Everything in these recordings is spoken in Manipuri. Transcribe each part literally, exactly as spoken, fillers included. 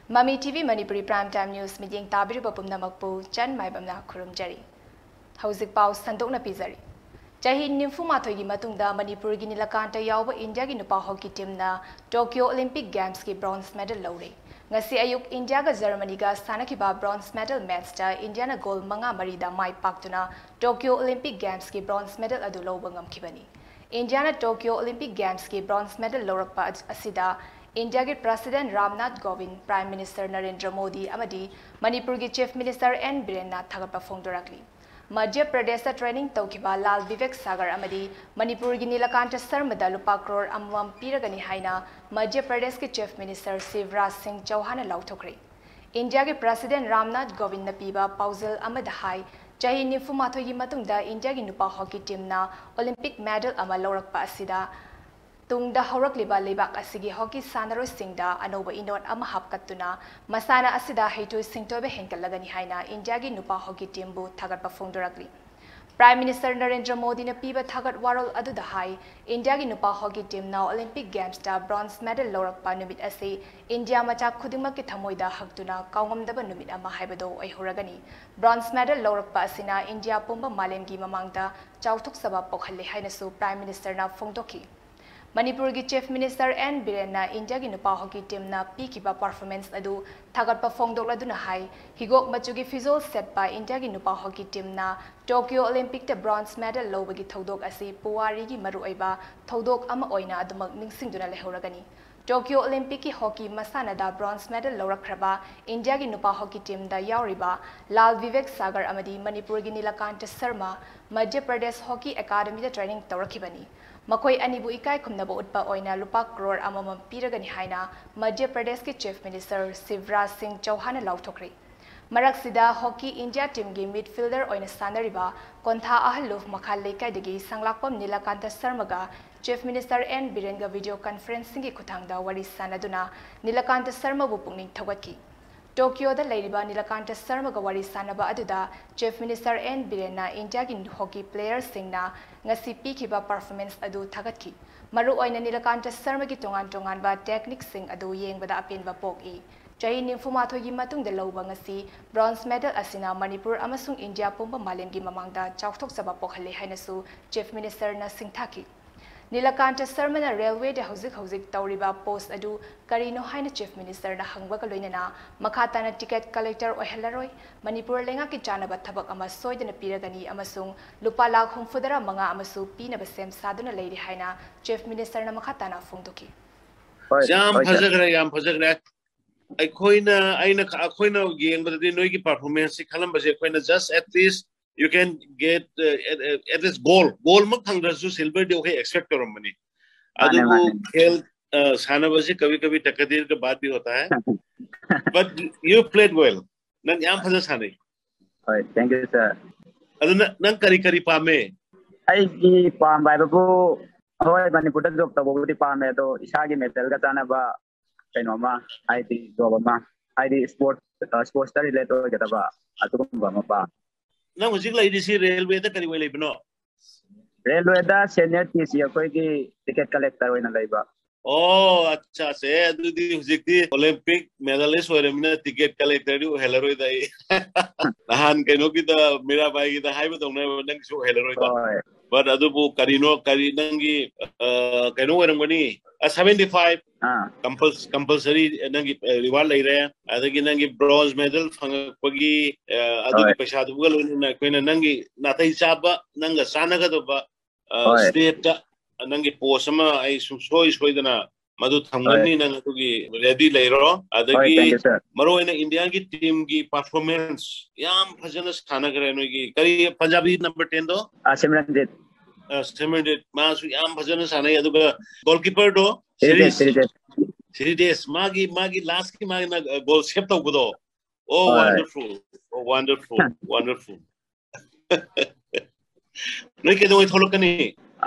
ꯃꯃꯤ T V Manipuri Prime Time News ꯃꯤꯠꯌꯦꯡ ꯇꯥꯕꯤꯔꯤꯕ ꯄꯨꯝꯅꯃꯛꯄꯨ ꯆꯟ ꯃꯥꯏꯕꯝꯅ ꯈꯨꯔꯨꯝꯖꯔꯤ꯫ ꯍꯧꯖꯤꯛ ꯄꯥꯎ ꯁꯟꯗꯣꯛꯅ ꯄꯤꯖꯔꯤ꯫ ꯆꯍꯤ ꯅꯤꯐꯨ ꯃꯥꯊꯣꯏꯒꯤ ꯃꯇꯨꯡꯗ ꯃꯅꯤꯄꯨꯔꯒꯤ ꯅꯤꯂꯀꯥꯟꯇ ꯌꯥꯎꯕ ꯏꯟꯗꯤꯌꯥꯒꯤ ꯅꯨꯄꯥ ꯍꯣꯀꯤ ꯇꯤꯝꯅ ꯇꯣꯀꯤꯌꯣ ꯑꯣꯂꯤꯝꯄꯤꯛ ꯒꯦꯝꯁꯀꯤ ꯕ꯭ꯔꯣꯟꯖ ꯃꯦꯗꯜ ꯂꯧꯔꯦ꯫ ꯉꯁꯤ ꯑꯌꯨꯛ ꯏꯟꯗꯤꯌꯥꯒ ꯖꯔꯃꯅꯤꯒ ꯁꯥꯟꯅꯈꯤꯕ ꯕ꯭ꯔꯣꯟꯖ ꯃꯦꯗꯜ ꯃꯦꯠꯆꯇ ꯏꯟꯗꯤꯌꯥꯅ ꯒꯣꯜ ꯃꯉꯥ ꯃꯔꯤꯗ ꯃꯥꯏ ꯄꯥꯛꯇꯨꯅ ꯇꯣꯀꯤꯌꯣ ꯑꯣꯂꯤꯝꯄꯤꯛ ꯒꯦꯝꯁꯀꯤ ꯕ꯭ꯔꯣꯟꯖ ꯃꯦꯗꯜ ꯑꯗꯨ ꯂꯧꯕ ꯉꯝꯈꯤꯕꯅꯤ꯫ ꯏꯟꯗꯤꯌꯥꯅ ꯇꯣꯀꯤꯌꯣ ꯑꯣꯂꯤꯝꯄꯤꯛ ꯒꯦꯝꯁꯀꯤ ꯕ꯭ꯔꯣꯟꯖ ꯃꯦꯗꯜ ꯂꯧꯔꯛꯄ ꯑꯁꯤꯗ ꯏꯟꯗꯤꯌꯥꯒꯤ president Ramnath Kovind, prime minister Narendra Modi ꯑꯃꯗꯤ ꯃꯅꯤꯄꯨꯔꯒꯤ ꯆꯤꯐ ꯃꯤꯅꯤꯁꯇꯔ ꯑꯦꯟ ꯕꯤꯔꯦꯟꯅ ꯊꯥꯒꯠꯄ ꯐꯣꯡꯗꯣꯔꯛꯂꯤ꯫ ꯃꯙ꯭ꯌ ꯄ꯭ꯔꯗꯦꯁꯇ ꯇ꯭ꯔꯦꯅꯤꯡ ꯇꯧꯈꯤꯕ ꯂꯥꯜ ꯕꯤꯕꯦꯛ ꯁꯥꯒꯔ ꯑꯃꯗꯤ ꯃꯅꯤꯄꯨꯔꯒꯤ ꯅꯤꯂꯀꯥꯟꯇ ꯁꯔꯃꯗ ꯂꯨꯄꯥ ꯀ꯭ꯔꯣꯔ ꯑꯃꯃꯝ ꯄꯤꯔꯒꯅꯤ ꯍꯥꯏꯅ ꯃꯙ꯭ꯌ ꯄ꯭ꯔꯗꯦꯁꯀꯤ ꯆꯤꯐ ꯃꯤꯅꯤꯁꯇꯔ ꯁꯤꯕꯔꯥꯖ ꯁꯤꯡ ꯆꯧꯍꯥꯟꯅ ꯂꯥꯎꯊꯣꯛꯈ꯭ꯔꯦ꯫ ꯏꯟꯗꯤꯌꯥꯒꯤ ꯄ꯭ꯔꯁꯤꯗꯦꯟ ꯔꯥꯝꯅꯥꯊ ꯀꯣꯕꯤꯟꯗꯅ ꯄꯤꯕ ꯄꯥꯎꯖꯦꯜ ꯑꯃꯗ ꯍꯥꯏ, ꯆꯍꯤ ꯅꯤꯐꯨ ꯃꯥꯊꯣꯏꯒꯤ ꯃꯇꯨꯡꯗ ꯏꯟꯗꯤꯌꯥꯒꯤ ꯅꯨꯄꯥ ꯍꯣꯀꯤ ꯇꯤꯝꯅ ꯑꯣꯂꯤꯝꯄꯤꯛ ꯃꯦꯗꯜ ꯑꯃ ꯂꯧꯔꯛꯄ ꯑꯁꯤꯗ ꯇꯨꯡꯗ ꯍꯧꯔꯛꯂꯤꯕ ꯂꯩꯕꯥꯛ ꯑꯁꯤꯒꯤ ꯍꯣꯀꯤ ꯁꯥꯟꯅꯔꯣꯏꯁꯤꯡꯗ ꯑꯅꯧꯕ ꯏꯅꯣꯠ ꯑꯃ ꯍꯥꯞꯀꯠꯇꯨꯅ ꯃꯁꯥꯟꯅ ꯑꯁꯤꯗ ꯍꯩꯊꯣꯏ ꯁꯤꯡꯊꯣꯏꯕ ꯍꯦꯟꯒꯠꯂꯒꯅꯤ ꯍꯥꯏꯅ ꯏꯟꯗꯤꯌꯥꯒꯤ ꯅꯨꯄꯥ ꯍꯣꯀꯤ ꯇꯤꯝꯕꯨ ꯊꯥꯒꯠꯄ ꯐꯣꯡꯗꯣꯔꯛꯂꯤ꯫ ꯄ꯭ꯔꯥꯏꯝ ꯃꯤꯅꯤꯁꯇꯔ ꯅꯔꯦꯟꯗ꯭ꯔ ꯃꯣꯗꯤꯅ ꯄꯤꯕ ꯊꯥꯒꯠ ꯋꯥꯔꯣꯜ ꯑꯗꯨꯗ ꯍꯥꯏ, ꯏꯟꯗꯤꯌꯥꯒꯤ ꯅꯨꯄꯥ ꯍꯣꯀꯤ ꯇꯤꯝꯅ ꯑꯣꯂꯤꯝꯄꯤꯛ ꯒꯦꯝꯁꯇ ꯕ꯭ꯔꯣꯟꯖ ꯃꯦꯗꯜ ꯂꯧꯔꯛꯄ ꯅꯨꯃꯤꯠ ꯑꯁꯤ ꯏꯟꯗꯤꯌꯥ ꯃꯆꯥ ꯈꯨꯗꯤꯡꯃꯛꯀꯤ ꯊꯃꯣꯏꯗ ꯍꯛꯇꯨꯅ ꯀꯥꯎꯉꯝꯗꯕ ꯅꯨꯃꯤꯠ ꯑꯃ ꯍꯥꯏꯕꯗꯨ ꯑꯣꯏꯍꯧꯔꯒꯅꯤ꯫ ꯕ꯭ꯔꯣꯟꯖ ꯃꯦꯗꯜ ꯂꯧꯔꯛꯄ ꯑꯁꯤꯅ ꯏꯟꯗꯤꯌꯥ ꯄꯨꯝꯕ ꯃꯥꯂꯦꯝꯒꯤ ꯃꯃꯥꯡꯗ ꯆꯥꯎꯊꯣꯛꯆꯕ ꯄꯣꯛꯍꯜꯂꯦ ꯍꯥꯏꯅꯁꯨ ꯄ꯭ꯔꯥꯏꯝ ꯃꯤꯅꯤꯁꯇꯔꯅ ꯐꯣꯡꯗꯣꯛꯈꯤ꯫ ꯃꯅꯤꯄꯨꯔꯒꯤ ꯆꯤꯐ ꯃꯤꯅꯤꯁꯇꯔ ꯑꯦꯟ ꯕꯤꯔꯦꯟꯅ ꯏꯟꯗꯤꯌꯥꯒꯤ ꯅꯨꯄꯥ ꯍꯣꯀꯤ ꯇꯤꯝꯅ ꯄꯤꯈꯤꯕ ꯄꯔꯐꯣꯔꯃꯦꯟꯁ ꯑꯗꯨ ꯊꯥꯒꯠꯄ ꯐꯣꯡꯗꯣꯛꯂꯗꯨꯅ ꯍꯥꯏ, ꯍꯤꯒꯣꯛ ꯃꯆꯨꯒꯤ ꯐꯤꯖꯣꯜ ꯁꯦꯠꯄ ꯏꯟꯗꯤꯌꯥꯒꯤ ꯅꯨꯄꯥ ꯍꯣꯀꯤ ꯇꯤꯝꯅ ꯇꯣꯀꯤꯌꯣ ꯑꯣꯂꯤꯝꯄꯤꯛꯇ ꯕ꯭ꯔꯣꯟꯖ ꯃꯦꯗꯜ ꯂꯧꯕꯒꯤ ꯊꯧꯗꯣꯛ ꯑꯁꯤ ꯄꯨꯋꯥꯔꯤꯒꯤ ꯃꯔꯨꯑꯣꯏꯕ ꯊꯧꯗꯣꯛ ꯑꯃ ꯑꯣꯏꯅ ꯑꯗꯨꯃꯛ ꯅꯤꯡꯁꯤꯡꯗꯨꯅ ꯂꯩꯍꯧꯔꯒꯅꯤ꯫ ꯇꯣꯀꯤꯌꯣ ꯑꯣꯂꯤꯝꯄꯤꯛꯀꯤ ꯍꯣꯀꯤ ꯃꯁꯥꯟꯅꯗ ꯕ꯭ꯔꯣꯟꯖ ꯃꯦꯗꯜ ꯂꯧꯔꯛꯈ꯭ꯔꯕ ꯏꯟꯗꯤꯌꯥꯒꯤ ꯅꯨꯄꯥ ꯍꯣꯀꯤ ꯇꯤꯝꯗ ꯌꯥꯎꯔꯤꯕ ꯂꯥꯜ ꯕꯤꯕꯦꯛ ꯁꯥꯒꯔ ꯑꯃꯗꯤ ꯃꯅꯤꯄꯨꯔꯒꯤ ꯅꯤꯂꯀꯥꯟꯇ ꯁꯔꯃ ꯃꯙ꯭ꯌ ꯄ꯭ꯔꯗꯦꯁ ꯍꯣꯀꯤ ꯑꯦꯀꯥꯗꯃꯤꯗ ꯇ꯭ꯔꯦꯅꯤꯡ ꯇꯧꯔꯛꯈꯤꯕꯅꯤ꯫ ꯃꯈꯣꯏ ꯑꯅꯤꯕꯨ ꯏꯀꯥꯏ ꯈꯨꯝꯅꯕ ꯎꯠꯄ ꯑꯣꯏꯅ ꯂꯨꯄꯥ ꯀ꯭ꯔꯣꯔ ꯑꯃꯃꯝ ꯄꯤꯔꯒꯅꯤ ꯍꯥꯏꯅ ꯃꯙ꯭ꯌ ꯄ꯭ꯔꯗꯦꯁꯀꯤ ꯆꯤꯐ ꯃꯤꯅꯤꯁꯇꯔ ꯁꯤꯕꯔꯥꯖ ꯁꯤꯡ ꯆꯧꯍꯥꯟꯅ ꯂꯥꯎꯊꯣꯛꯈ꯭ꯔꯦ꯫ ꯃꯔꯛꯁꯤꯗ ꯍꯣꯀꯤ ꯏꯟꯗꯤꯌꯥ ꯇꯤꯝꯒꯤ ꯃꯤꯗꯐꯤꯜꯗꯔ ꯑꯣꯏꯅ ꯁꯥꯟꯅꯔꯤꯕ ꯀꯣꯟꯊꯥ ꯑꯍꯜꯂꯨꯐ ꯃꯈꯥ ꯂꯩꯀꯥꯏꯗꯒꯤ ꯁꯪꯂꯥꯛꯄꯝ Nilakanta ꯁꯔꯃꯒ chief minister and ꯕꯤꯔꯦꯟꯒ video ꯀꯟꯐꯔꯦꯟꯁꯤꯡꯒꯤ ꯈꯨꯠꯊꯥꯡꯗ ꯋꯥꯔꯤ ꯁꯥꯟꯅꯗꯨꯅ ꯅꯤꯂꯀꯥꯟꯇ ꯁꯔꯃꯕꯨ ꯄꯨꯛꯅꯤꯡ ꯊꯧꯒꯠꯈꯤ꯫ ꯇꯣꯀꯤꯌꯣꯗ ꯂꯩꯔꯤꯕ ꯅꯤꯂꯀꯥꯟꯇ ꯁꯔꯃꯒ ꯋꯥꯔꯤ ꯁꯥꯅꯕ ꯑꯗꯨꯗ Chief Minister N ꯕꯤꯔꯦꯟꯅ ꯏꯟꯗꯤꯌꯥꯒꯤ ꯍꯣꯀꯤ playerꯁꯤꯡꯅ ꯉꯁꯤ ꯄꯤꯈꯤꯕ performance ꯑꯗꯨ ꯊꯥꯒꯠꯈꯤ꯫ ꯃꯔꯨꯑꯣꯏꯅ ꯅꯤꯂꯀꯥꯟꯇ ꯁꯔꯃꯒꯤ ꯇꯣꯉꯥꯟ ꯇꯣꯉꯥꯟꯕ techniqueꯁꯤꯡ ꯑꯗꯨ ꯌꯦꯡꯕꯗ ꯑꯄꯦꯟꯕ ꯄꯣꯛꯏ꯫ ꯆꯍꯤ ꯅꯤꯐꯨ ꯃꯥꯊꯣꯏꯒꯤ ꯃꯇꯨꯡꯗ ꯂꯧꯕ ꯉꯁꯤ bronze medal ꯑꯁꯤꯅ ꯃꯅꯤꯄꯨꯔ ꯑꯃꯁꯨꯡ ꯏꯟꯗꯤꯌꯥ ꯄꯨꯝꯕ ꯃꯥꯂꯦꯝꯒꯤ ꯃꯃꯥꯡꯗ ꯆꯥꯎꯊꯣꯛꯆꯕ ꯄꯣꯛꯍꯜꯂꯦ ꯍꯥꯏꯅꯁꯨ Chief Ministerꯅ ꯁꯤꯡꯊꯥꯈꯤ꯫ ꯅꯤꯂꯀꯥꯟꯇ ꯁꯔꯃꯅ railwayꯗ ꯍꯧꯖꯤꯛ ꯍꯧꯖꯤꯛ ꯇꯧꯔꯤꯕ post ꯑꯗꯨ ꯀꯔꯤꯅꯣ ꯍꯥꯏꯅ Chief Ministerꯅ ꯍꯪꯕꯒ ꯂꯣꯏꯅꯅ ꯃꯈꯥ ꯇꯥꯅ ticket collector ꯑꯣꯏꯍꯜꯂꯔꯣꯏ, ꯃꯅꯤꯄꯨꯔ ꯂꯩꯉꯥꯛꯀꯤ ꯆꯥꯅꯕ ꯊꯕꯛ ꯑꯃ ꯁꯣꯏꯗꯅ ꯄꯤꯔꯒꯅꯤ ꯑꯃꯁꯨꯡ ꯂꯨꯄꯥ ꯂꯥꯈ ꯍꯨꯝꯐꯨꯇꯔꯥ ꯃꯉꯥ ꯑꯃꯁꯨ ꯄꯤꯅꯕ ꯁꯦꯝ ꯁꯥꯗꯨꯅ ꯂꯩꯔꯤ ꯍꯥꯏꯅ Chief Ministerꯅ ꯃꯈꯥ ꯇꯥꯅ ꯐꯣꯡꯗꯣꯛꯈꯤ꯫ ꯍꯣꯏ, ꯌꯥꯝ ꯍꯣꯏ, sir. ꯐꯖꯈ꯭ꯔꯦ, ꯌꯥꯝ ꯐꯖꯈ꯭ꯔꯦ꯫ ꯑꯩꯈꯣꯏꯅ ꯑꯩꯅ ꯑꯩꯈꯣꯏꯅ ꯌꯦꯡꯕꯗꯗꯤ ꯅꯣꯏꯒꯤ performanceꯁꯤ ꯈꯜꯂꯝꯕꯁꯦ ꯑꯩꯈꯣꯏꯅ just at least you can get uh, at, at least gold, gold ꯃꯛ ꯐꯪꯗ꯭ꯔꯁꯨ silverꯗꯤ ꯑꯩꯈꯣꯏ expect ꯇꯧꯔꯝꯕꯅꯤ꯫ ꯃꯥꯅꯦ, ꯑꯗꯨꯕꯨ ꯃꯥꯅꯦ. ꯈꯦꯜ ꯑ, ꯁꯥꯟꯅꯕꯁꯤ कभी कभी तकदीर का बात भी होता है, but you played well. ꯅꯪ ꯌꯥꯝ ꯐꯖꯅ ꯁꯥꯟꯅꯩ꯫ ꯍꯣꯏ, thank you, sir. ꯑꯗꯨ ꯅꯪ ꯅꯪ ꯀꯔꯤ ꯀꯔꯤ ꯄꯥꯝꯃꯦ? ꯑꯩꯒꯤ ꯄꯥꯝꯕ ꯍꯥꯏꯕꯕꯨ, ꯍꯣꯏ, ꯃꯅꯤꯄꯨꯔꯗ job ꯇꯧꯕꯕꯨꯗꯤ ꯄꯥꯝꯃꯦ, ꯑꯗꯣ ꯏꯁꯥꯒꯤ medalꯒ ꯆꯥꯟꯅꯕ ꯀꯩꯅꯣꯃ, ꯍꯥꯏꯗꯤ job ꯑꯃ, ꯍꯥꯏꯗꯤ sports, sportsꯇ relate ꯑꯣꯏꯒꯗꯕ ꯑꯗꯨꯒꯨꯝꯕ ꯑꯃ ꯄꯥꯝꯃꯦ꯫ ꯅꯪ ꯍꯧꯖꯤꯛ ꯂꯩꯔꯤꯁꯤ railwayꯗ ꯀꯔꯤ ꯑꯣꯏ ꯂꯩꯕꯅꯣ? Railwayꯗ senior TC ꯑꯩꯈꯣꯏꯒꯤ ticket collector ꯑꯣꯏꯅ ꯂꯩꯕ꯫ ꯑꯣ, ꯑꯠꯆꯥ, ꯁꯦ, ꯑꯗꯨꯗꯤ ꯍꯧꯖꯤꯛꯇꯤ Olympic medalist ꯑꯣꯏꯔꯕꯅꯤꯅ ticket collectorꯗꯤ ꯑꯣꯏꯍꯜꯂꯔꯣꯏꯗ ꯑꯩ꯫ ꯅꯍꯥꯟ ꯀꯩꯅꯣꯒꯤꯗ, ꯃꯤꯔꯥꯕꯥꯏꯒꯤꯗ ꯍꯥꯏꯕꯗꯧꯅ ꯅꯪꯁꯨ ꯑꯣꯏꯍꯜꯂꯔꯣꯏꯗ꯫ ꯍꯣꯏ. But ꯑꯗꯨꯕꯨ ꯀꯔꯤꯅꯣ, ꯀꯔꯤ ꯅꯪꯒꯤ, ꯑ, ꯀꯩꯅꯣ ꯑꯣꯏꯔꯝꯒꯅꯤ, ꯑ, seventy five ꯑꯥ. Compulsory ꯅꯪꯒꯤ, ꯑ, reward ꯂꯩꯔꯦ, ꯑꯗꯒꯤ ꯅꯪꯒꯤ bronze medal ꯐꯪꯉꯛꯄꯒꯤ, ꯑ, ꯑꯗꯨꯒꯤ ꯍꯣꯏ. ꯄꯩꯁꯥꯗꯨꯒ ꯂꯣꯏꯅꯅ ꯑꯩꯈꯣꯏꯅ ꯅꯪꯒꯤ ꯅꯥꯇꯩ ꯆꯥꯕ, ꯅꯪꯒ ꯆꯥꯟꯅꯒꯗꯕ, ꯑ, ꯍꯣꯏ. stateꯇ ꯅꯪꯒꯤ post ꯑꯃ ꯑꯩ ꯁꯨꯡꯁꯣꯏ ꯁꯣꯏꯗꯅ ꯃꯗꯨ ꯊꯝꯒꯅꯤ꯫ ꯅꯪ ꯑꯗꯨꯒꯤ ready ꯂꯩꯔꯣ꯫ ꯍꯣꯏ, ꯑꯗꯒꯤ thank you, sir. ꯃꯔꯨꯑꯣꯏꯅ ꯏꯟꯗꯤꯌꯥꯒꯤ teamꯒꯤ performance ꯌꯥꯝ ꯐꯖꯅ ꯁꯥꯟꯅꯈ꯭ꯔꯦ ꯅꯣꯏꯒꯤ꯫ ꯀꯔꯤ ꯄꯟꯖꯥꯕꯤ number tenꯗꯣ? ꯑ, ꯁꯤꯃꯔꯟꯖꯤꯠ. ꯑ, ꯁꯤꯃꯔꯟꯖꯤꯠ, ꯃꯥꯁꯨ ꯌꯥꯝ ꯐꯖꯅ ꯁꯥꯟꯅꯩ꯫ ꯑꯗꯨꯒ goalkeeperꯗꯣ, ꯁꯤꯔꯤꯖꯦꯁ, ꯁꯤꯔꯤꯖ, ꯁꯤꯔꯤꯖꯦꯁ. ꯁꯤꯔꯤꯖꯦꯁ, ꯃꯥꯒꯤ, ꯃꯥꯒꯤ lastꯀꯤ ꯃꯥꯒꯤꯅ, ꯑ, goal save ꯇꯧꯕꯗꯣ꯫ Oh, ꯍꯣꯏ. wonderful. Oh, wonderful. Wonderful. ꯅꯣꯏ ꯀꯩꯗꯧꯉꯩ ꯊꯣꯛꯂꯛꯀꯅꯤ?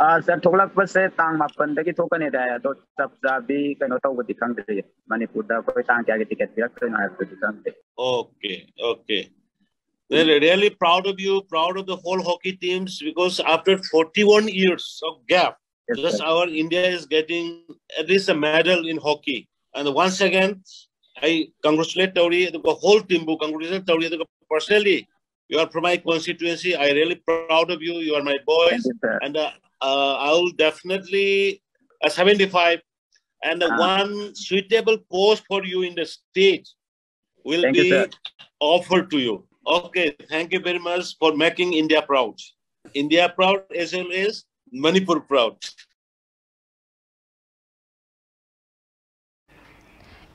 ꯑꯥ, ꯁꯥꯔ, ꯊꯣꯛꯂꯛꯄꯁꯦ ꯇꯥꯡ ꯃꯥꯄꯟꯗꯒꯤ ꯊꯣꯛꯀꯅꯤꯗꯤ ꯍꯥꯏ, ꯑꯗꯣ ꯆꯞ ꯆꯥꯕꯤ ꯀꯩꯅꯣ ꯇꯧꯕꯗꯤ ꯈꯪꯗ꯭ꯔꯤꯌꯦ꯫ ꯃꯅꯤꯄꯨꯔꯗ ꯑꯩꯈꯣꯏ ꯇꯥꯡ ꯀꯌꯥꯒꯤ ꯇꯤꯀꯦꯠ ꯄꯤꯔꯛꯇꯣꯏꯅꯣ ꯍꯥꯏꯕꯗꯨꯗꯤ ꯈꯪꯗꯦ꯫ Okay, okay. We're really proud of you, proud of the whole hockey teams, because after forty-one years of gap, Yes, just sir. our India is getting at least a medal in hockey. And once again, I congratulate Tauri, the whole team, congratulate Tauri, the personally, you are from my constituency. I really proud of you. You are my boys. Thank you, sir. And uh, uh, I will definitely, uh, seventy-five, and the Uh-huh. one suitable post for you in the state will Thank you, be sir. offered to you. Okay, thank you very much for making India proud. India proud as well as Manipur proud.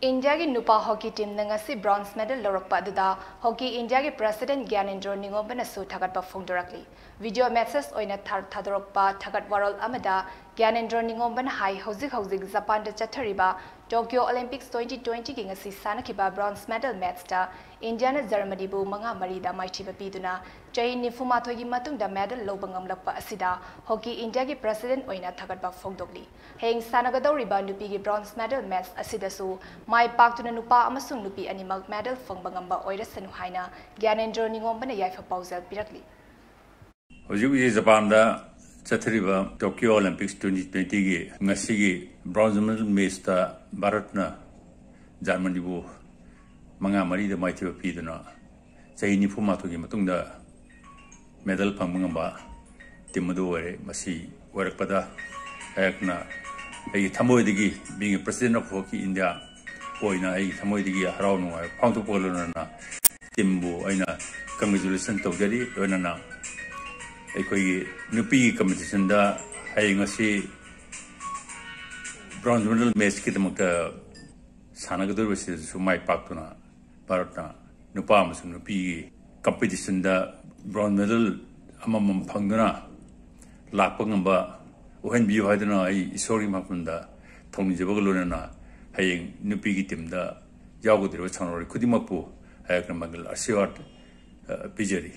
ꯏꯟꯗꯤꯌꯥꯒꯤ ꯅꯨꯄꯥ ꯍꯣꯀꯤ ꯇꯤꯝꯅ ꯉꯁꯤ ꯕ꯭ꯔꯣꯟꯖ ꯃꯦꯗꯜ ꯂꯧꯔꯛꯄ ꯑꯗꯨꯗ ꯍꯣꯀꯤ ꯏꯟꯗꯤꯌꯥꯒꯤ ꯄ꯭ꯔꯁꯤꯗꯦꯟꯠ ꯒ꯭ꯌꯥꯅꯦꯟꯗ꯭ꯔꯣ ꯅꯤꯉꯣꯝꯕꯅꯁꯨ ꯊꯥꯒꯠꯄ ꯐꯣꯡꯗꯣꯔꯛꯂꯤ꯫ ꯚꯤꯗꯤꯑꯣ ꯃꯦꯁꯦꯖ ꯑꯣꯏꯅ ꯊꯥ- ꯊꯥꯗꯣꯔꯛꯄ ꯊꯥꯒꯠ ꯋꯥꯔꯣꯜ ꯑꯃꯗ ꯒ꯭ꯌꯥꯅꯦꯟꯗ꯭ꯔꯣ ꯅꯤꯉꯣꯝꯕꯅ ꯍꯥꯏ, ꯍꯧꯖꯤꯛ ꯍꯧꯖꯤꯛ ꯖꯄꯥꯟꯗ ꯆꯠꯊꯔꯤꯕ ꯇꯣꯀꯤꯌꯣ ꯑꯣꯂꯤꯝꯄꯤꯛꯁ ꯇ꯭ꯋꯦꯟꯇꯤ ꯇ꯭ꯋꯦꯟꯇꯤꯒꯤ ꯉꯁꯤ ꯁꯥꯟꯅꯈꯤꯕ ꯕ꯭ꯔꯣꯟꯖ ꯃꯦꯗꯜ ꯃꯦꯠꯆꯇ ꯏꯟꯗꯤꯌꯥꯅ ꯖꯔꯃꯅꯤꯕꯨ ꯃꯉꯥ ꯃꯔꯤꯗ ꯃꯥꯏꯊꯤꯕ ꯄꯤꯗꯨꯅ ꯆꯍꯤ ꯅꯤꯐꯨ ꯃꯥꯊꯣꯏꯒꯤ ꯃꯇꯨꯡꯗ ꯃꯦꯗꯜ ꯂꯧꯕ ꯉꯝꯂꯛꯄ ꯑꯁꯤꯗ ꯍꯣꯀꯤ ꯏꯟꯗꯤꯌꯥꯒꯤ ꯄ꯭ꯔꯁꯤꯗꯦꯟꯠ ꯑꯣꯏꯅ ꯊꯥꯒꯠꯄ ꯐꯣꯡꯗꯣꯛꯂꯤ꯫ ꯍꯌꯦꯡ ꯁꯥꯟꯅꯒꯗꯧꯔꯤꯕ ꯅꯨꯄꯤꯒꯤ ꯕ꯭ꯔꯣꯟꯖ ꯃꯦꯗꯜ ꯃꯦꯠꯆ ꯑꯁꯤꯗꯁꯨ ꯃꯥꯏ ꯄꯥꯛꯇꯨꯅ ꯅꯨꯄꯥ ꯑꯃꯁꯨꯡ ꯅꯨꯄꯤ ꯑꯅꯤꯃꯛ ꯃꯦꯗꯜ ꯐꯪꯕ ꯉꯝꯕ ꯑꯣꯏꯔꯁꯅꯨ ꯍꯥꯏꯅ ꯒ꯭ꯌꯥꯅꯦꯟꯗ꯭ꯔꯣ ꯅꯤꯉꯣꯝꯕꯅ ꯌꯥꯏꯐ ꯄꯥꯎꯖꯦꯜ ꯄꯤꯔꯛꯂꯤ꯫ ꯍꯧꯖꯤꯛ ꯍꯧꯖꯤꯛ ꯖꯄꯥꯟꯗ ꯆꯠꯊꯔꯤꯕ ꯇꯣꯀꯤꯌꯣ ꯑꯣꯂꯤꯝꯄꯤꯛꯁ ꯇ꯭ꯋꯦꯟꯇꯤ ꯇ꯭ꯋꯦꯟꯇꯤꯒꯤ ꯉꯁꯤꯒꯤ ꯕ꯭ꯔꯣꯟꯖ ꯃꯦꯗꯜ ꯃꯦꯠꯆꯇ ꯚꯥꯔꯠꯅ ꯖꯔꯃꯅꯤꯕꯨ ꯃꯉꯥ ꯃꯔꯤꯗ ꯃꯥꯏꯊꯤꯕ ꯄꯤꯗꯨꯅ ꯆꯍꯤ ꯅꯤꯐꯨ ꯃꯥꯊꯣꯏꯒꯤ ꯃꯇꯨꯡꯗ ꯃꯦꯗꯜ ꯐꯪꯕ ꯉꯝꯕ ꯇꯤꯝ ꯑꯗꯨ ꯑꯣꯏꯔꯦ꯫ ꯃꯁꯤ ꯑꯣꯏꯔꯛꯄꯗ ꯑꯩꯍꯥꯛꯅ ꯑꯩꯒꯤ ꯊꯃꯣꯏꯗꯒꯤ, being a president of Hockey India ꯑꯣꯏꯅ, ꯑꯩꯒꯤ ꯊꯃꯣꯏꯗꯒꯤ ꯍꯔꯥꯎ ꯅꯨꯡꯉꯥꯏꯕ ꯐꯣꯡꯗꯣꯛꯄꯒ ꯂꯣꯏꯅꯅ ꯇꯤꯝꯕꯨ ꯑꯩꯅ congratulation ꯇꯧꯖꯔꯤ꯫ ꯂꯣꯏꯅꯅ ꯑꯩꯈꯣꯏꯒꯤ ꯅꯨꯄꯤꯒꯤ ꯀꯝꯄꯤꯇꯤꯁꯟꯗ ꯍꯌꯦꯡ ꯑꯁꯤ ꯕ꯭ꯔꯣꯟꯖ ꯃꯦꯗꯜ ꯃꯦꯠꯆꯀꯤꯗꯃꯛꯇ ꯁꯥꯟꯅꯒꯗꯧꯔꯤꯕꯁꯤꯗꯁꯨ ꯃꯥꯏ ꯄꯥꯛꯇꯨꯅ ꯚꯥꯔꯠꯅ ꯅꯨꯄꯥ ꯑꯃꯁꯨꯡ ꯅꯨꯄꯤꯒꯤ ꯀꯝꯄꯤꯇꯤꯁꯟꯗ ꯕ꯭ꯔꯣꯟꯖ ꯃꯦꯗꯜ ꯑꯃꯃꯝ ꯐꯪꯗꯨꯅ ꯂꯥꯛꯄ ꯉꯝꯕ ꯑꯣꯏꯍꯟꯕꯤꯌꯨ ꯍꯥꯏꯗꯨꯅ ꯑꯩ ꯏꯁꯣꯔꯒꯤ ꯃꯐꯝꯗ ꯊꯧꯅꯤꯖꯕꯒ ꯂꯣꯏꯅꯅ ꯍꯌꯦꯡ ꯅꯨꯄꯤꯒꯤ ꯇꯤꯝꯗ ꯌꯥꯎꯒꯗꯧꯔꯤꯕ ꯁꯥꯟꯅꯔꯣꯏ ꯈꯨꯗꯤꯡꯃꯛꯄꯨ ꯑꯩꯍꯥꯛꯅ ꯃꯪꯒꯜ ꯑꯥꯁꯤꯔꯕꯥꯗ, ꯑ, ꯄꯤꯖꯔꯤ꯫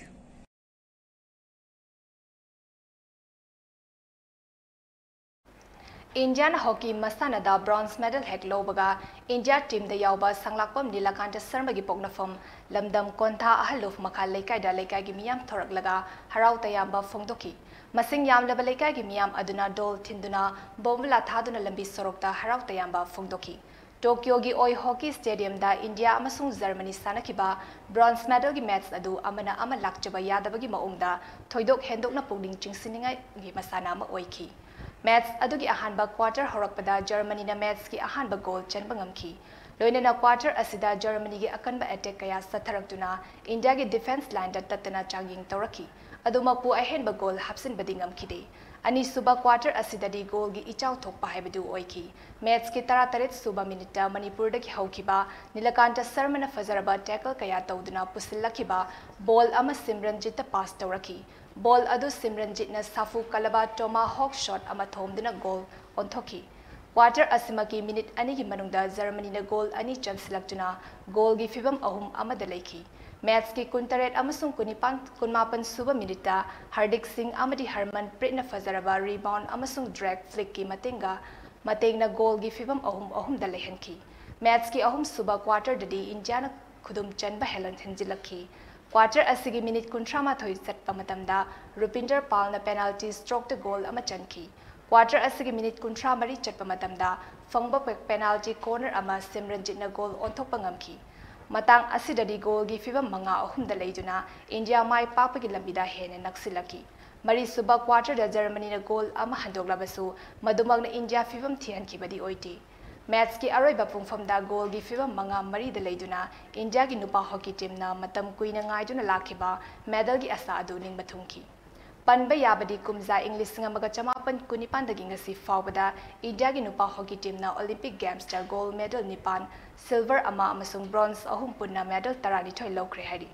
ꯏꯟꯗꯤꯌꯥꯅ ꯍꯣꯀꯤ ꯃꯁꯥꯟꯅꯗ ꯕ꯭ꯔꯣꯟꯖ ꯃꯦꯗꯜ ꯍꯦꯛ ꯂꯧꯕꯒ, ꯏꯟꯗꯤꯌꯥ ꯇꯤꯝꯗ ꯌꯥꯎꯕ ꯁꯪꯂꯥꯛꯄꯝ ꯅꯤꯂꯀꯥꯟꯇ ꯁꯔꯃꯒꯤ ꯄꯣꯛꯅꯐꯝ ꯂꯝꯗꯝ ꯀꯣꯟꯊꯥ ꯑꯍꯜꯂꯨꯞ ꯃꯈꯥ ꯂꯩꯀꯥꯏꯗ ꯂꯩꯀꯥꯏꯒꯤ ꯃꯤꯌꯥꯝ ꯊꯣꯔꯛꯂꯒ ꯍꯔꯥꯎ ꯇꯌꯥꯝꯕ ꯐꯣꯡꯗꯣꯛꯈꯤ꯫ ꯃꯁꯤꯡ ꯌꯥꯝꯂꯕ ꯂꯩꯀꯥꯏꯒꯤ ꯃꯤꯌꯥꯝ ꯑꯗꯨꯅ ꯗꯣꯜ ꯊꯤꯟꯗꯨꯅ, ꯕꯣꯝꯕꯨꯂꯥ ꯊꯥꯗꯨꯅ ꯂꯝꯕꯤ ꯁꯣꯔꯣꯛꯇ ꯍꯔꯥꯎ ꯇꯌꯥꯝꯕ ꯐꯣꯡꯗꯣꯛꯈꯤ꯫ ꯇꯣꯀꯤꯌꯣꯒꯤ ꯑꯣꯏ ꯍꯣꯀꯤ ꯁ꯭ꯇꯦꯗꯤꯌꯝꯗ ꯏꯟꯗꯤꯌꯥ ꯑꯃꯁꯨꯡ ꯖꯔꯃꯅꯤ ꯁꯥꯟꯅꯈꯤꯕ ꯕ꯭ꯔꯣꯟꯖ ꯃꯦꯗꯜꯒꯤ ꯃꯦꯆ ꯑꯗꯨ ꯑꯃꯅ ꯑꯃ ꯂꯥꯛꯆꯕ ꯌꯥꯗꯕꯒꯤ ꯃꯑꯣꯡꯗ ꯊꯣꯏꯗꯣꯛ ꯍꯦꯟꯗꯣꯛꯅ ꯄꯨꯛꯅꯤꯡ ꯆꯤꯡꯁꯤꯟꯅꯤꯡꯉꯥꯏꯒꯤ ꯃꯁꯥꯟꯅ ꯑꯃ ꯑꯣꯏꯈꯤ꯫ ꯃꯦꯆ ꯑꯗꯨꯒꯤ ꯑꯍꯥꯟꯕ ꯀ꯭ꯋꯥꯇꯔ ꯍꯧꯔꯛꯄꯗ ꯖꯔꯃꯅꯤꯅ ꯃꯦꯆꯀꯤ ꯑꯍꯥꯟꯕ ꯒꯣꯜ ꯆꯟꯕ ꯉꯝꯈꯤ꯫ ꯂꯣꯏꯅꯅ ꯀ꯭ꯋꯥꯇꯔ ꯑꯁꯤꯗ ꯖꯔꯃꯅꯤꯒꯤ ꯑꯀꯟꯕ ꯑꯦꯇꯦꯛ ꯀꯌꯥ ꯆꯠꯊꯔꯛꯇꯨꯅ ꯏꯟꯗꯤꯌꯥꯒꯤ ꯗꯤꯐꯦꯟꯁ ꯂꯥꯏꯟꯗ ꯇꯠꯇꯅ ꯆꯥꯡꯌꯦꯡ ꯇꯧꯔꯛꯈꯤ꯫ ꯑꯗꯨꯃꯛꯄꯨ ꯑꯍꯦꯟꯕ ꯒꯣꯜ ꯍꯥꯞꯆꯤꯟꯕꯗꯤ ꯉꯝꯈꯤꯗꯦ꯫ ꯑꯅꯤꯁꯨꯕ ꯀ꯭ꯋꯥꯇꯔ ꯑꯁꯤꯗꯗꯤ ꯒꯣꯜꯒꯤ ꯏꯆꯥꯎ ꯊꯣꯛꯄ ꯍꯥꯏꯕꯗꯨ ꯑꯣꯏꯈꯤ꯫ ꯃꯦꯆꯀꯤ ꯇꯔꯥꯇꯔꯦꯠ ꯁꯨꯕ ꯃꯤꯅꯤꯠꯇ ꯃꯅꯤꯄꯨꯔꯗꯒꯤ ꯍꯧꯈꯤꯕ ꯅꯤꯂꯀꯥꯟꯇ ꯁꯔꯃꯅ ꯐꯖꯔꯕ ꯇꯦꯀꯜ ꯀꯌꯥ ꯇꯧꯗꯨꯅ ꯄꯨꯁꯤꯜꯂꯛꯈꯤꯕ ꯕꯣꯜ ꯑꯃ ꯁꯤꯝꯔꯟꯖꯤꯠꯇ ꯄꯥꯁ ꯇꯧꯔꯛꯈꯤ꯫ ꯕꯣꯜ ꯑꯗꯨ ꯁꯤꯝꯔꯟꯖꯤꯠꯅ ꯁꯥꯐꯨ ꯀꯜꯂꯕ ꯇꯣꯃꯥꯍꯣꯛ ꯁꯣꯠ ꯑꯃ ꯊꯣꯝꯗꯨꯅ ꯒꯣꯜ ꯑꯣꯟꯊꯣꯛꯈꯤ꯫ ꯀ꯭ꯋꯥꯇꯔ ꯑꯁꯤꯃꯛꯀꯤ ꯃꯤꯅꯤꯠ ꯑꯅꯤꯒꯤ ꯃꯅꯨꯡꯗ ꯖꯔꯃꯅꯤꯅ ꯒꯣꯜ ꯑꯅꯤ ꯆꯟꯁꯤꯜꯂꯛꯇꯨꯅ ꯒꯣꯜꯒꯤ ꯐꯤꯚꯝ ꯑꯍꯨꯝ ꯑꯃꯗ ꯂꯩꯈꯤ꯫ ꯃꯦꯆꯀꯤ ꯀꯨꯟꯇꯔꯦꯠ ꯑꯃꯁꯨꯡ ꯀꯨꯟꯅꯤꯄꯥꯟ, ꯀꯨꯟꯃꯥꯄꯟ ꯁꯨꯕ ꯃꯤꯅꯤꯠꯇ ꯍꯔꯗꯤꯛ ꯁꯤꯡ ꯑꯃꯗꯤ ꯍꯔꯃꯟ ꯄ꯭ꯔꯤꯠꯅ ꯐꯖꯔꯕ ꯔꯤꯕꯥꯎꯟ ꯑꯃꯁꯨꯡ ꯗ꯭ꯔꯦꯛ ꯐ꯭ꯂꯤꯛꯀꯤ ꯃꯇꯦꯡꯒ, ꯃꯇꯦꯡꯅ ꯒꯣꯜꯒꯤ ꯐꯤꯚꯝ ꯑꯍꯨꯝ ꯑꯍꯨꯝꯗ ꯂꯩꯍꯟꯈꯤ꯫ ꯃꯦꯆꯀꯤ ꯑꯍꯨꯝꯁꯨꯕ ꯀ꯭ꯋꯥꯇꯔꯗꯗꯤ ꯏꯟꯗꯤꯌꯥꯅ ꯈꯨꯗꯨꯝ ꯆꯟꯕ ꯍꯦꯟꯖꯤꯜꯂꯛꯈꯤ꯫ ꯀ꯭ꯋꯥꯇꯔ ꯑꯁꯤꯒꯤ ꯃꯤꯅꯤꯠ ꯀꯨꯟꯊ꯭ꯔꯥ ꯃꯥꯊꯣꯏ ꯆꯠꯄ ꯃꯇꯝꯗ ꯔꯨꯄꯤꯟꯗꯔ ꯄꯥꯜꯅ ꯄꯦꯅꯥꯜꯇꯤ ꯁ꯭ꯇ꯭ꯔꯣꯛꯇ ꯒꯣꯜ ꯑꯃ ꯆꯟꯈꯤ꯫ ꯀ꯭ꯋꯥꯇꯔ ꯑꯁꯤꯒꯤ ꯃꯤꯅꯤꯠ ꯀꯨꯟꯊ꯭ꯔꯥ ꯃꯔꯤ ꯆꯠꯄ ꯃꯇꯝꯗ ꯐꯪꯕ ꯄꯦ-, ꯄꯦꯅꯥꯜꯇꯤ ꯀꯣꯔꯅꯔ ꯑꯃ ꯁꯤꯝꯔꯟꯖꯤꯠꯅ ꯒꯣꯜ ꯑꯣꯟꯊꯣꯛꯄ ꯉꯝꯈꯤ꯫ ꯃꯇꯥꯡ ꯑꯁꯤꯗꯗꯤ ꯒꯣꯜꯒꯤ ꯐꯤꯚꯝ ꯃꯉꯥ ꯑꯍꯨꯝꯗ ꯂꯩꯗꯨꯅ ꯏꯟꯗꯤꯌꯥ ꯃꯥꯏ ꯄꯥꯛꯄꯒꯤ ꯂꯝꯕꯤꯗ ꯍꯦꯟꯅ ꯅꯛꯁꯤꯜꯂꯛꯈꯤ꯫ ꯃꯔꯤꯁꯨꯕ ꯀ꯭ꯋꯥꯇꯔꯗ ꯖꯔꯃꯅꯤꯅ ꯒꯣꯜ ꯑꯃ ꯍꯟꯗꯣꯛꯂꯕꯁꯨ, ꯃꯗꯨꯃꯛꯅ ꯏꯟꯗꯤꯌꯥ ꯐꯤꯚꯝ ꯊꯤꯍꯟꯈꯤꯕꯗꯤ ꯑꯣꯏꯗꯦ꯫ ꯃꯦꯆꯀꯤ ꯑꯔꯣꯏꯕ ꯄꯨꯡꯐꯝꯗ ꯒꯣꯜꯒꯤ ꯐꯤꯚꯝ ꯃꯉꯥ ꯃꯔꯤꯗ ꯂꯩꯗꯨꯅ ꯏꯟꯗꯤꯌꯥꯒꯤ ꯅꯨꯄꯥ ꯍꯣꯀꯤ ꯇꯤꯝꯅ ꯃꯇꯝ ꯀꯨꯏꯅ ꯉꯥꯏꯗꯨꯅ ꯂꯥꯛꯈꯤꯕ ꯃꯦꯗꯜꯒꯤ ꯑꯁꯥ ꯑꯗꯨ ꯅꯤꯡꯕ ꯊꯨꯡꯈꯤ꯫ ꯄꯟꯕ ꯌꯥꯕꯗꯤ, ꯀꯨꯝꯖꯥ ꯏꯪ ꯂꯤꯁꯤꯡ ꯑꯃꯒ ꯆꯃꯥꯄꯟ ꯀꯨꯟꯅꯤꯄꯥꯟꯗꯒꯤ ꯉꯁꯤ ꯐꯥꯎꯕꯗ ꯏꯟꯗꯤꯌꯥꯒꯤ ꯅꯨꯄꯥ ꯍꯣꯀꯤ ꯇꯤꯝꯅ ꯑꯣꯂꯤꯝꯄꯤꯛ ꯒꯦꯝꯁꯇ ꯒꯣꯜ ꯃꯦꯗꯜ ꯅꯤꯄꯥꯟ, ꯁꯤꯜꯚꯔ ꯑꯃ ꯑꯃꯁꯨꯡ ꯕ꯭ꯔꯣꯟꯖ ꯑꯍꯨꯝ, ꯄꯨꯟꯅ ꯃꯦꯗꯜ ꯇꯔꯥꯅꯤꯊꯣꯏ ꯂꯧꯈ꯭ꯔꯦ ꯍꯥꯏꯔꯤ꯫